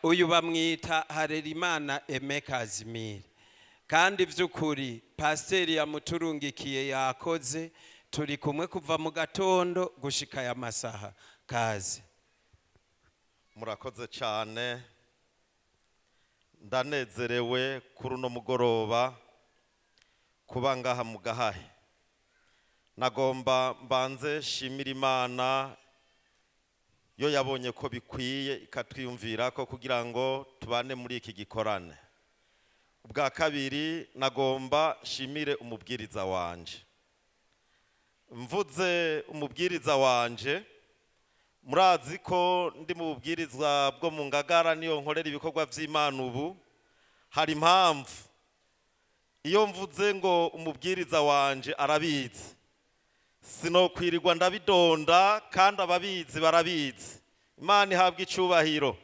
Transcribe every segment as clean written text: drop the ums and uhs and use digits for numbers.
Uyu bamwita Harerimana Aime Kazimiri, kandi by'ukuri pasiteri yamuturungikiye yakoze. Turi kumwe kuva mu gatondo gushika aya masaha. Kaze. Murakoze cyane. Ndanezerewe kuri uno mugoroba kuba ngaha mu Gahahe. Nagomba mbanze shimira Imana yo yabonye ko bikwiye, ikatwiyumvira ko kugira ngo tubane muri iki gikorane. Ubwa kabiri, nagomba shimire umubwiriza wanje. Mvuze umubwiriza wanje, murazi ko ndi mu bubwirizwa bwo mu Ngagara, niyo nkorera ibikorwa by'Imana. Ubu hari impamvu iyo mvuze ngo umubwiriza wanje arabizi, sinokwirirwa ndabidonda, kandi ababizi barabizi. Imana ihabwa icyubahiro.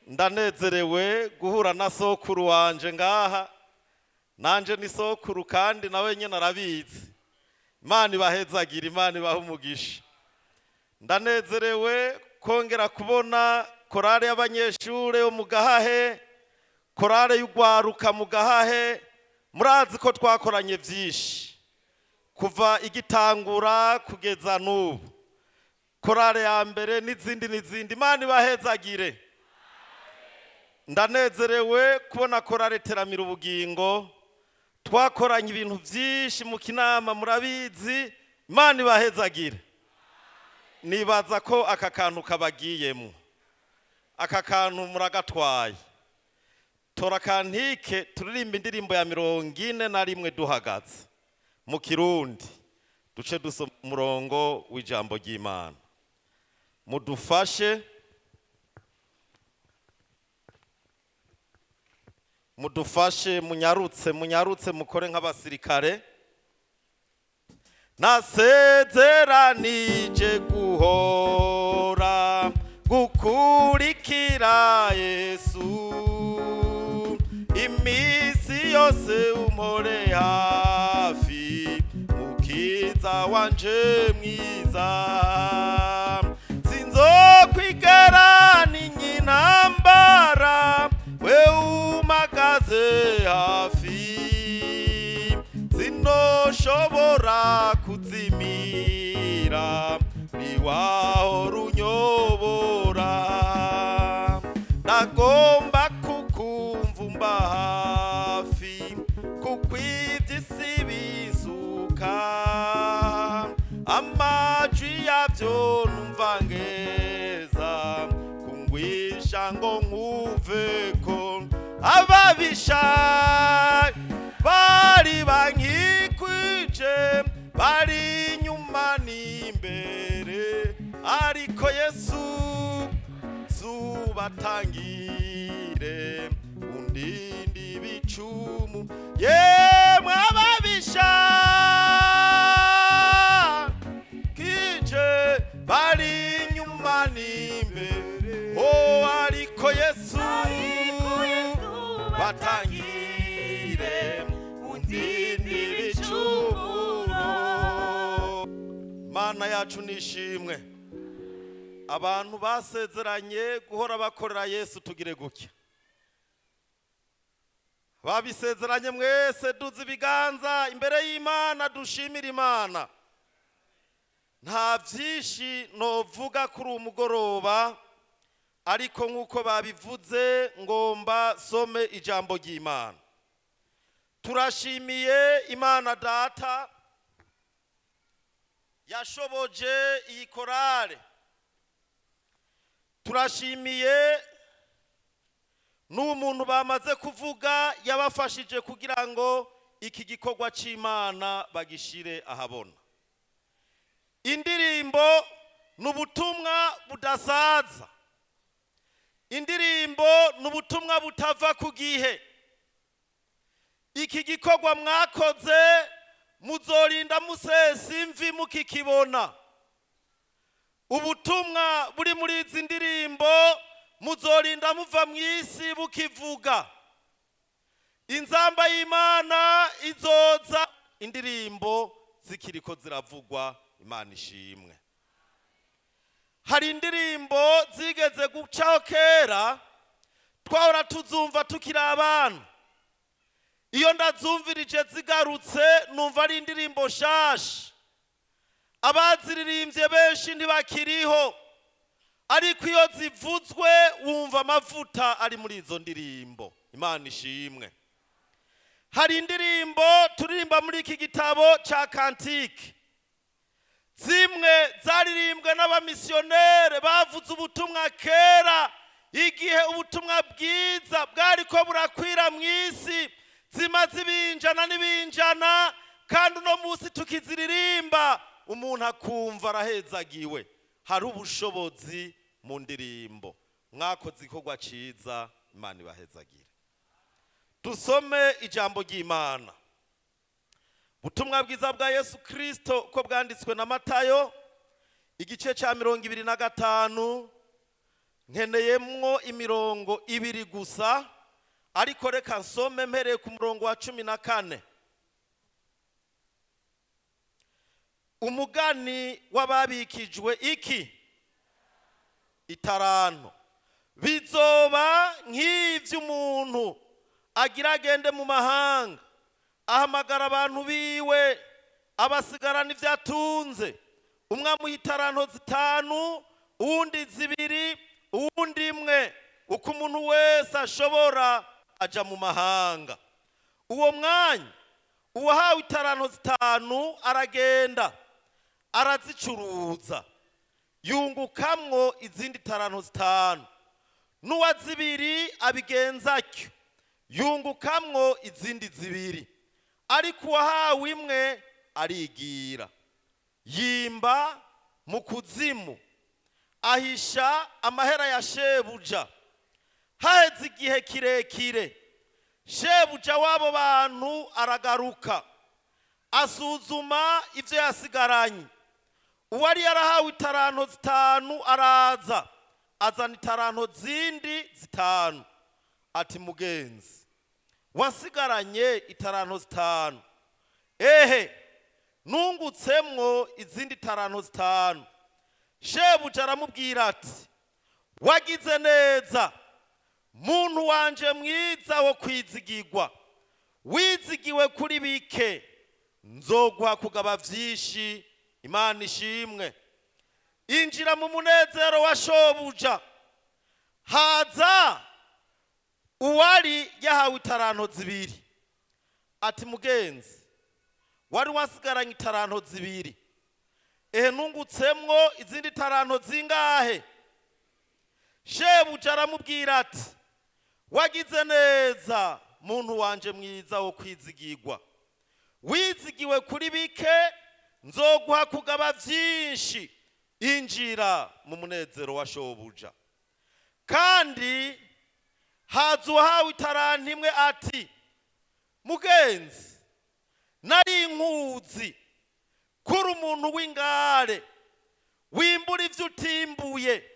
Ndanezerewe guhura na sokuru wanje ngaha. Nanje ni sokuru, kandi nawe nyine arabizi. Imana ibahezagira, Imana ibahe umugisha. Ndanezerewe kongera kubona korale y'abanyeshure yo mu Gahahe, korale y'ugwaruka mu Gahahe. Murazi ko twakoranye byinshi kuva igitangura kugeza n'ubu, korale ya mbere n'izindi n'izindi. Imana ibahezagire. Ndanezerewe kubona korale Teramira Ubugingo, twakoranye ibintu byinshi mu Kinama, murabizi. Imana ibahezagire. Nibaza ko aka kantu kabagiyemo, aka kantu muragatwaye. Tora kantike, turirimba indirimbo ya 41 duhagaze mu Kirundi, duce dusoma umurongo w'ijambo ry'Imana. Mudufashe, mudufashe, munyarutse, munyarutse, mukore nk'abasirikare. Nasezeranije guhora gukurikira Yesu iminsi yose, umpore hafi, mukiza wanje mwiza. Sinzokwigera n'intambara, we umagaze hafi. Sinoshobora kuzimira, niwahora unyobora. Ndagomba kukumva umba hafi, kuko iby'isi bisuka amajwi yabyo numva ngeza kungwisha ngo nkuveko. Ababisha bari bankikwije, bari inyuma n'imbere, ariko Yesu subatangire undindi bicumu. Yemwe ababisha kije bari inyuma n'imbere, oh, ariko Yesu batangire undindi bicumuro. Mana yacu nishimwe. Abantu basezeranye guhora bakorera Yesu, tugire gutya. Babisezeranye mwese, duze ibiganza imbere y'Imana, dushimire Imana. Nta byinshi novuga kuri uwo mugoroba, ariko nk'uko babivuze, ngomba some ijambo ry'Imana. Turashimiye Imana Data yashoboje iyi korale. Turashimiye n'umuntu bamaze kuvuga yabafashije kugira ngo iki gikorwa cy'Imana bagishire ahabona. Indirimbo ni ubutumwa budasaza, indirimbo ni ubutumwa butava ku gihe. Iki gikorwa mwakoze muzorinda musesa imvi mukikibona. Ubutumwa buri muri izi ndirimbo muzorinda muva mu isi bukivuga. Inzamba y'Imana izoza indirimbo zikiriko ziravugwa. Imana ishimwe. Hari indirimbo zigeze gucaho kera. Twahora tuzumva tukiri abana. Iyo ndazumvirije zigarutse, numva ari indirimbo nshasha. Abaziririmbye benshi ntibakiriho, ariko iyo zivuzwe wumva amavuta ari muri izo ndirimbo. Imana ishimwe. Hari indirimbo turirimba muri iki gitabo cya cantiques, zimwe zaririmbwe n'abamisiyoneri bavuze ubutumwa kera, igihe ubutumwa bwiza bwari ko burakwira mu isi. Zimaze ibinjana n'ibinjana, kandi uno munsi tukiziririmba umuntu akumva arahezagiwe. Hari ubushobozi mu ndirimbo. Mwakoze igikorwa cyiza, Imana ibahezagire. Dusome ijambo ry'Imana, ubutumwa bwiza bwa Yesu Kirisito ko bwanditswe na Matayo, igice cya 25. Nkeneyemwo imirongo ibiri gusa, ariko reka nsome mpereye ku murongo wa 14. Umugani w'ababikijwe iki? Itaranto. Bizoba nk'iby'umuntu agira agende mu mahanga, ahamagara abantu biwe, abasigarana ibyo atunze. Umwe amuha itaranto zitanu, uwundi zibiri, uwundi imwe, uko umuntu wese ashobora, aja mu mahanga. Uwo mwanya uwahawe itaranto zitanu aragenda arazicuruza, yungukamwo izindi taranto zitanu. N'uwa zibiri abigenza atyo, yungukamwo izindi zibiri. Ariko uwahawe imwe arigira, yimba mu kuzimu, ahisha amahera ya shebuja. Haheze igihe kirekire, shebuja w'abo bantu aragaruka, asuzuma ibyo yasigaranye. Uwari yarahawe itaranto zitanu araza, azana itaranto zindi zitanu, ati: "Mugenzi, wasigaranye itaranto zitanu, ehe, nungutsemwo izindi taranto zitanu." Shebuja aramubwira ati: "Wagize neza, muntu wanje mwiza wo kwizigirwa. Wizigiwe kuri bike, nzoguha kugaba vyinshi." Imana ishimwe. Injira mu munezero wa shobuja. Haza uwari yahawe itaranto zibiri, ati: "Mugenzi, wari wasigaranye itaranto zibiri, ehe, nungutsemwo izindi taranto zingahe?" Shebuja aramubwira ati: "Wagize neza, muntu wanje mwiza wo kwizigirwa. Wizigiwe kuri bike, nzoguha kugaba vyinshi. Injira mu munezero wa shobuja." Kandi haza uwahawe itaranto imwe, ati: "Mugenzi, nari nkuzi kuri umuntu w'ingare, wimbura ibyo utimbuye,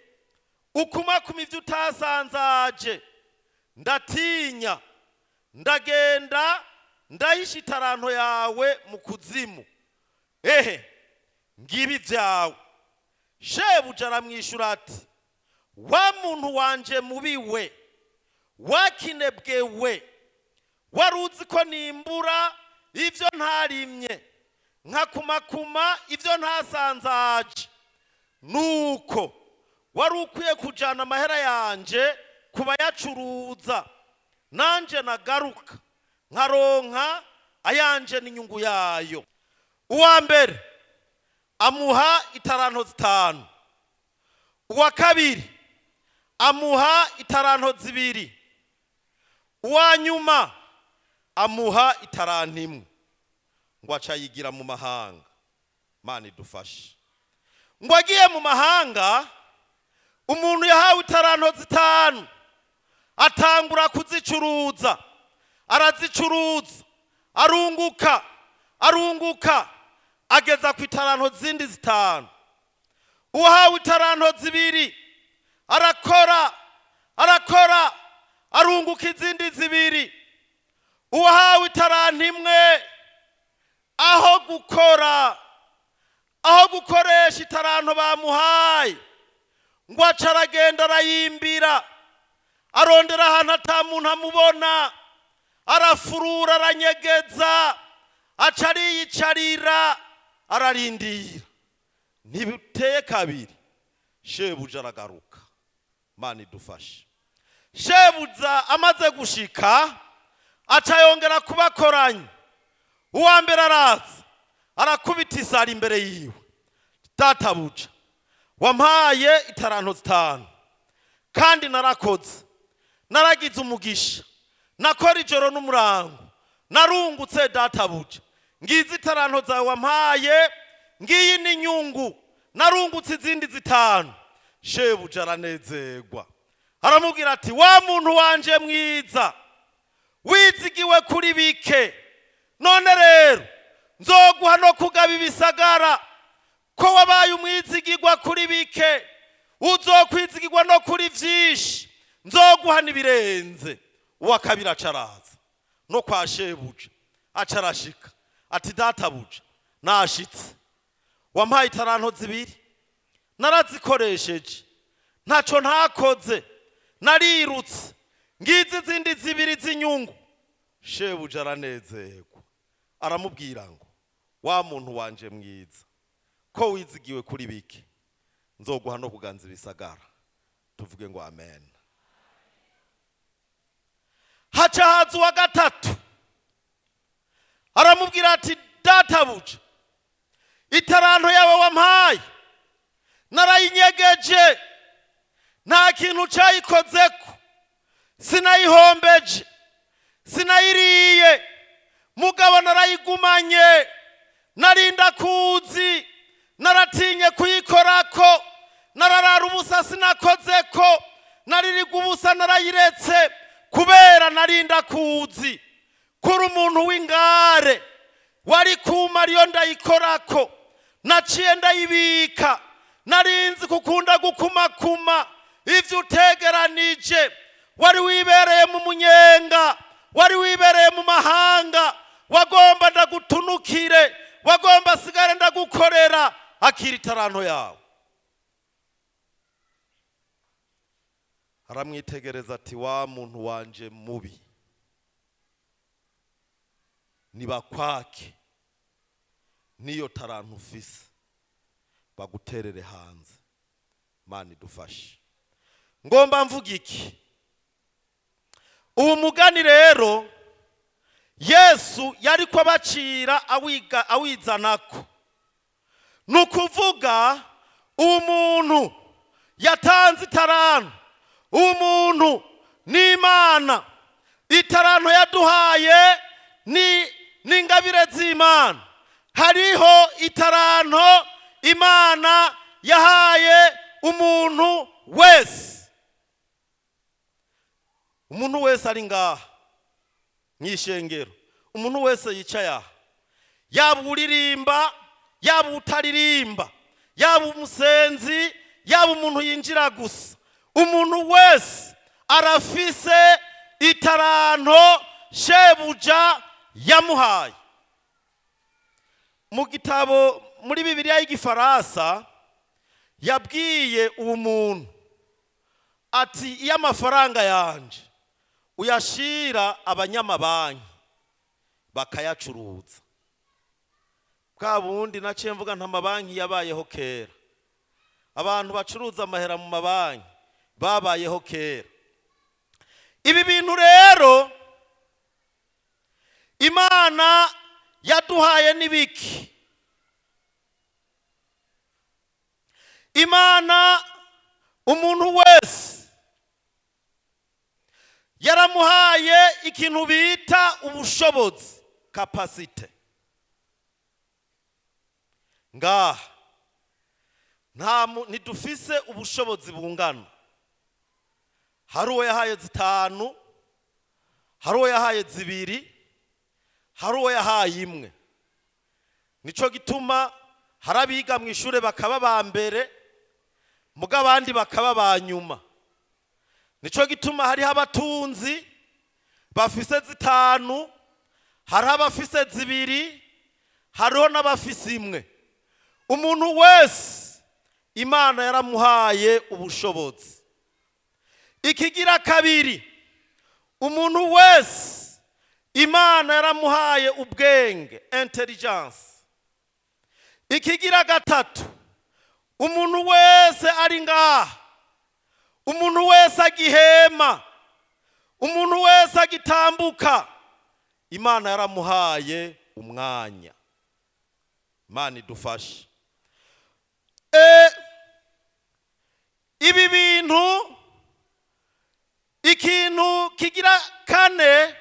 ukumakuma ibyo utasanzaje. Ndatinya, ndagenda ndahisha itaranto yawe mu kuzimu. Ehe, ngibi ibyawe." Shebuja aramwishyura ati: "Wa muntu wanje mubi we, wakinebwe we, wari uzi ko nimbura ibyo ntarimye, nkakumakuma ibyo ntasanzaje. Nuko wari ukwiye kujana amahera yanje kubayacuruza, nanje nagaruka nkaronka ayanje n'inyungu yayo." Uwa mbere amuha itaranto zitanu, uwa kabiri amuha itaranto zibiri, uwa nyuma amuha itaranto imwe, ngo aca yigira mu mahanga. Mana idufashe. Ngo agiye mu mahanga, umuntu yahawe itaranto zitanu atangura kuzicuruza, arazicuruza, arunguka, arunguka, ageza ku itaranto zindi zitanu. Uwahawe itaranto zibiri arakora, arakora, arunguka izindi zibiri. Uwahawe itaranto imwe, aho gukora, aho gukoresha itaranto bamuhaye, ngo aca aragenda arayimbira. Arondera ahantu ata muntu amubona, arafurura, aranyegeza, aca ariyicarira, ararindira. Ntibiteye kabiri, shebuja aragaruka. Mana idufashe. Shebuja amaze gushika, aca yongera kubakoranya. Uwa mbere araza, arakubita isari imbere yiwe: "Databuja, wampaye itaranto 5, kandi narakoze, naragize umugisha, nakora ijoro n'umurango, narungutse. Databuja, ngizi itaranto zawe wampaye, ngiyi n'inyungu, narungutse izindi 5." Shebuja aranezerwa, aramubwira ati: "Wa muntu wanje mwiza, wizigiwe kuri bike, none rero nzoguha no kugaba ibisagara. Ko wabaye umwizigirwa kuri bike, uzokwizigirwa no kuri vyinshi, nzoguha n'ibirenze." Uwa kabiri acaraza no kwa shebuja, acarashika ati: "Databuja, nashitse, wampaye itaranto 2, narazikoresheje, ntaco ntakoze, narirutse, ngizi izindi 2 z'inyungu." Shebuja aranezerwa, aramubwira ngo: "Wa muntu wanje mwiza, ko wizigiwe kuri bike, nzoguha no kuganza ibisagara." Tuvuge ngo amen. Haca haza uwa gatatu, aramubwira ati: "Databuja, itaranto yawe wampaye narayinyegeje, nta kintu cyayikozeko, sinayihombeje, sinayiriye, mugabo narayigumanye, narinda kuzi, naratinye kuyikorako, nararara ubusa sinakozeko, naririga ubusa, narayiretse kubera narinda kuzi kuri umuntu w'ingare wari kuma ariyo ndayikorako, naciye ndayibika. Narinzi kukunda gukumakuma ivyo utegeranije, wari wibereye mu munyenga, wari wibereye mu mahanga, wagomba ndagutunukire, wagomba sigare ndagukorera. Akira itaranto yawe." Aramwitegereza ati: "Wa muntu wanje mubi, nibakwake niyo taranto ufise, baguterere hanze." Mana idufashe. Ngomba mvuga iki? Ubu mugani rero Yesu yari ko abacira awiga awizanako, ni ukuvuga uwo muntu yatanze itaranto, uwo muntu ni Imana. Itaranto yaduhaye ni n'ingabire z'Imana. Hariho itaranto Imana yahaye umuntu wese. Umuntu wese ari ngaha mw'ishengero, umuntu wese yicaye aha, yaba uririmba, yaba utaririmba, yaba umusenzi, yaba umuntu yinjira gusa, umuntu wese arafise itaranto shebuja yamuhaye. Mu gitabo, muri Bibiliya y'Igifaransa, yabwiye uwo muntu ati: "Iyo amafaranga yanje uyashira abanyamabanki bakayacuruza." Bwa bundi naciye mvuga nta mabanki yabayeho kera, abantu bacuruza amahera mu mabanki babayeho kera. Ibi bintu rero Imana yaduhaye n'ibiki? Imana umuntu wese yaramuhaye ikintu bita ubushobozi, capacité. Ngaha ntidufise ubushobozi bungana. Hari uwo yahaye 5, hari uwo yahaye 2, hari uwo yahaye 1. Nico gituma hari abiga mu ishure bakaba ba mbere, muga abandi bakaba ba nyuma. Nico gituma hariho abatunzi bafise 5, hariho abafise 2, hariho n'abafise 1. Umuntu wese Imana yaramuhaye ubushobozi. Ikigira kabiri, umuntu wese Imana yaramuhaye ubwenge, intelligence. Ikigira gatatu, umuntu wese ari ngaha, umuntu wese agihema, umuntu wese agitambuka, Imana yaramuhaye umwanya. Imana idufashe. Ibi bintu, ikintu kigira kane,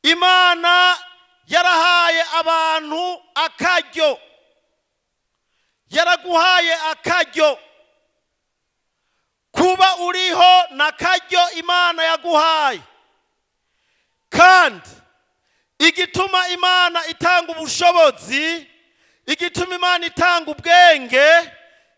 Imana yarahaye abantu akaryo, yaraguhaye akaryo. Kuba uriho n'akaryo Imana yaguhaye. Kandi igituma Imana itanga ubushobozi, igituma Imana itanga ubwenge,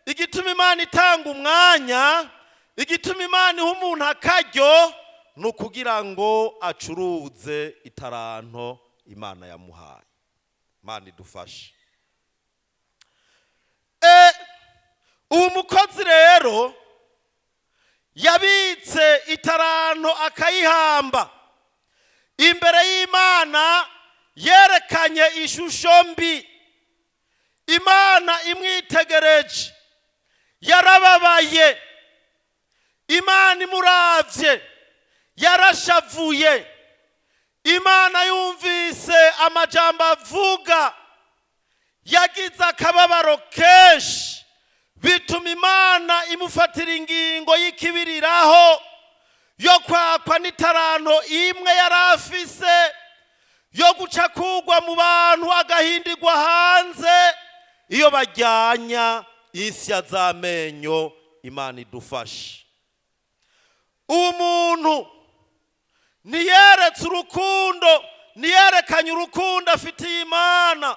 igituma Imana itanga umwanya, igituma Imana iha umuntu akaryo, ni ukugira ngo acuruze itaranto Imana yamuhaye. Imana idufashe. Uwo mukozi rero yabitse itaranto akayihamba imbere y'Imana, yerekanye ishusho mbi. Imana imwitegereje yarababaye, Imana imuravye yarashavuye, Imana yumvise amajambo avuga yagize akababaro kenshi, bituma Imana imufatira ingingo y'ikibiriraho yo kwakwa n'itaranto imwe yari afise, yo guca kugwa mu bantu agahindirwa hanze iyo bajyanya insya z'amenyo. Imana idufashe. Uwo muntu ntiyeretse urukundo, ntiyerekanye urukundo afitiye Imana.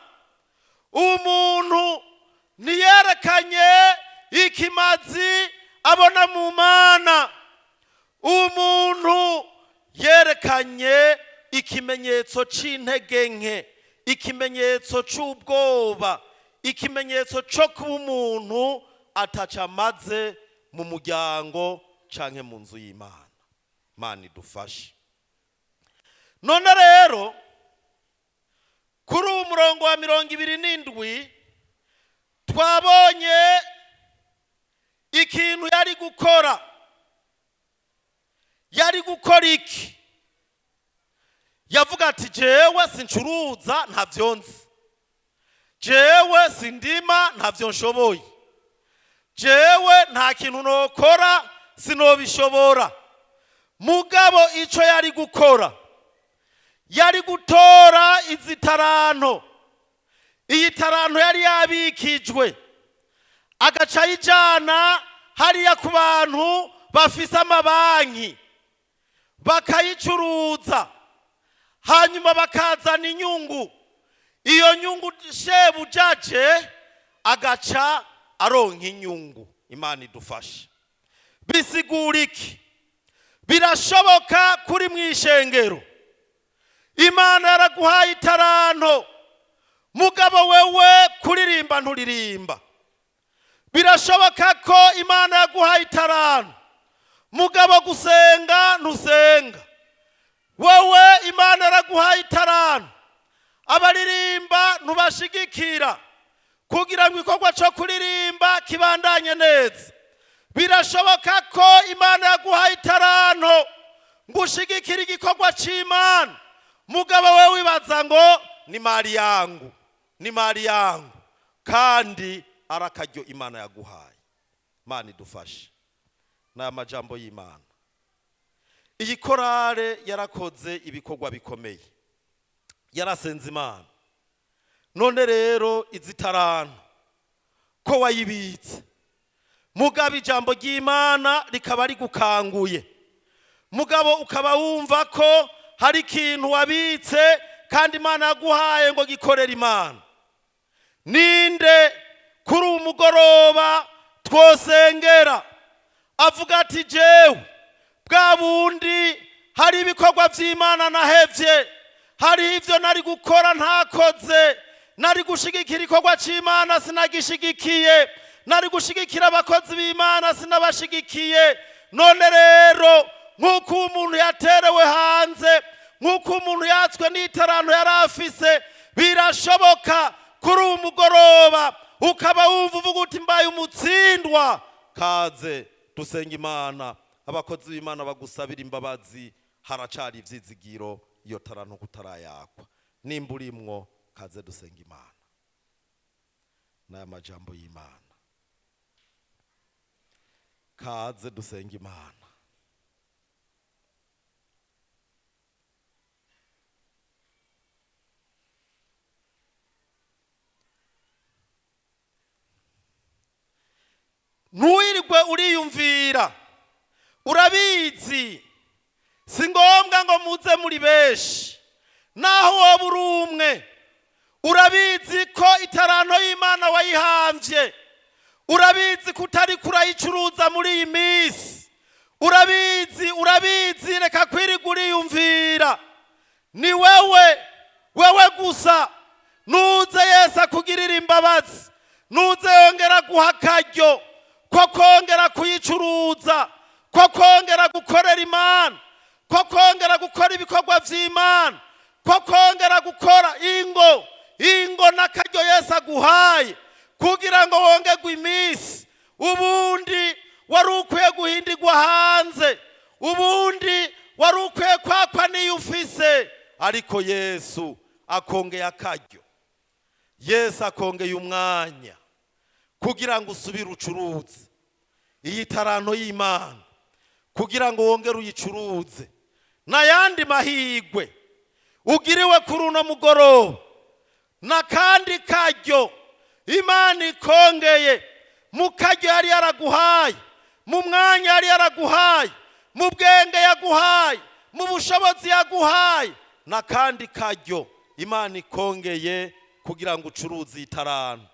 Uwo muntu ntiyerekanye ikimazi abona mu Mana. Uwo muntu yerekanye ikimenyetso c'intege nke, ikimenyetso c'ubwoba, ikimenyetso cyo kuba umuntu ataca amaze mu muryango canke mu nzu y'Imana. Imana idufashe. None rero kuri uwo murongo wa 27 twabonye ikintu yari gukora. Yari gukora iki? Yavuga ati: "Jewe sincuruza, ntavyo nzi. Jewe sindima, ntavyo nshoboye. Jewe nta kintu nokora, sinobishobora." Mugabo ico yari gukora, yari gutora izi taranto, iyi taranto yari yabikijwe, agaca ayijana hariya ku bantu bafise amabanki, bakayicuruza, hanyuma bakazana inyungu. Iyo nyungu shebujaje agaca aronka inyungu. Imana idufashe. Bisigura iki? Birashoboka kuri mu ishengero Imana yaraguhaye itaranto, mugabo wewe kuririmba nturirimba. Birashoboka ko Imana yaguhaye itaranto, mugabo gusenga ntusenga. Wowe Imana yaraguhaye itaranto, abaririmba ntubashigikira kugira ngo igikorwa cyo kuririmba kibandanye neza. Birashoboka ko Imana yaguhaye itaranto ngo ushigikire igikorwa cy'Imana, mugabo we wibaza ngo ni mali yangu, ni mali yangu, kandi ari akaryo Imana yaguhaye. Imana idufashe. Ni amajambo y'Imana. Iyi korale yarakoze ibikorwa bikomeye, yarasenze Imana. None rero izi taranto ko wayibitse, mugabo ijambo ry'Imana rikaba rigukanguye, mugabo ukaba wumva ko hari ikintu wabitse kandi Imana yaguhaye ngo gikorere Imana, ninde kuri uwo mugoroba twosengera avuga ati: "Jewe bwa bundi hari ibikorwa by'Imana nahevye, hari ibyo nari gukora ntakoze, nari gushigikira igikorwa cy'Imana sinagishigikiye, Nari gushigikira abakozi b'Imana, sinabashigikiye. None rero, nk'uko umuntu yaterewe hanze, nk'uko umuntu yatswe n'itaranto yari afise, birashoboka kuri uwo mugoroba ukaba wumva uvuga uti: "Mbaye umutsindwa." Kaze dusenga Imana, abakozi b'Imana bagusabira imbabazi. Haracari ivyizigiro, iyo taranto kutarayakwa. Nimba urimwo, kaze dusenga Imana n'aya majambo y'Imana. Kaze dusenga Imana. Ntuwirirwe uriyumvira, urabizi. Si ngombwa ngo muze muri benshi, naho woba uri umwe, urabizi ko itaranto y'Imana wayihambye. Urabizi ko utari kurayicuruza muri iyi minsi. Urabizi, urabizi. Reka kwirirwa uriyumvira. Ni wewe, wewe gusa. Nuze Yesu akugirira imbabazi, nuze yongera guha akaryo ko kongera kuyicuruza, ko kongera gukorera Imana, ko kongera gukora ibikorwa by'Imana, ko kongera gukora ingo ingo. N'akaryo Yesu aguhaye kugira ngo wongerwe iminsi. Ubundi wari ukwiye guhindirwa hanze, ubundi wari ukwiye kwakwa n'iyo ufise, ariko Yesu akongeye akaryo, Yesu akongeye umwanya kugira ngo usubire ucuruze iyi taranto y'Imana, kugira ngo wongere uyicuruze. N'ayandi mahirwe ugiriwe kuri uno mugoroba, n'akandi karyo Imana ikongeye mu karyo yari yaraguhaye, mu mwanya yari yaraguhaye, mu bwenge yaguhaye, mu bushobozi yaguhaye. N'akandi karyo Imana ikongeye kugira ngo ucuruze iyi taranto.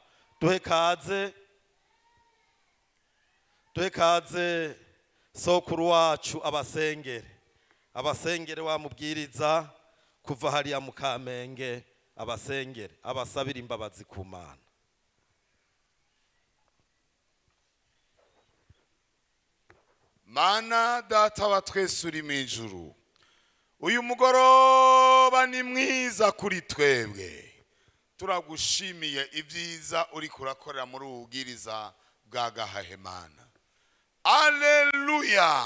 Duhe kaze, duhe kaze sokuru wacu abasengere, abasengere wamubwiriza kuva hariya mu Kamenge, abasengere, abasabira imbabazi ku Mana. Mana Data wa twese uri mu ijuru, uyu mugoroba ni mwiza kuri twebwe. Turagushimiye ibyiza uri kurakorera muri ubu bubwiriza bwa gahahemana. Aleluya!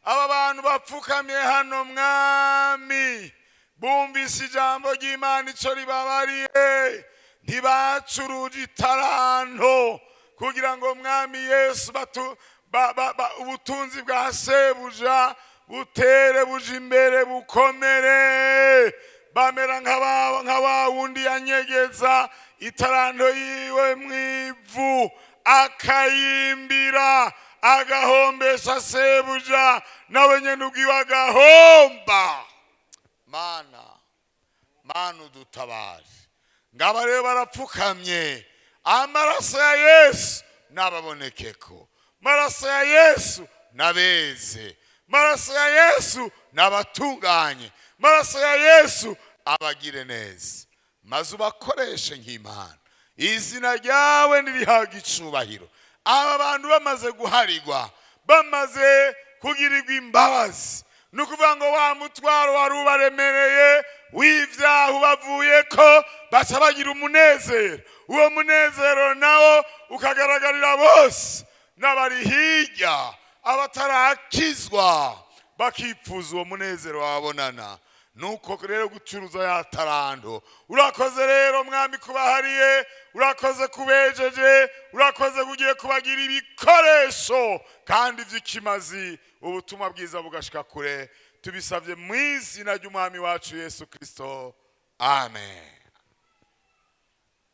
Aba bantu bapfukamye hano, Mwami, bumvise ijambo ry'Imana icyo ribabariye. Ntibacuruje itaranto kugira ngo, Mwami Yesu, batu ba, ba, ba, ubutunzi bwa sebuja butere buja imbere, bukomere. Bamera nka wa wundi yanyegeza itaranto yiwe mu ivu, akayimbira, agahombesha sebuja, nawe nyene ubwiwe agahomba. Mana, Mana, udutabare. Ngaba rero barapfukamye. Amaraso ya Yesu nababonekeko, maraso ya Yesu nabeze, maraso ya Yesu nabatunganye, maraso ya Yesu abagire neza, maze ubakoreshe nk'Imana. Izina ryawe nirihabwa icubahiro. Aba bantu bamaze guharigwa, bamaze kugirirwa imbabazi, ni ukuvuga ngo wa mutwaro wari ubaremereye w'ibyaha ubavuye ko, baca bagira umunezero. Uwo munezero nawo ukagaragarira bose n'abari hirya, abatarakizwa bakipfuza uwo munezero wabonana. Nuko rero gucuruza ya taranto. Urakoze rero, Mwami, kubahariye. Urakoze kubejeje. Urakoze kugiye kubagira ibikoresho kandi by'ikimazi, ubutumwa bwiza bugashika kure. Tubisabye mu izina ry'Umwami wacu Yesu Kristo, amen.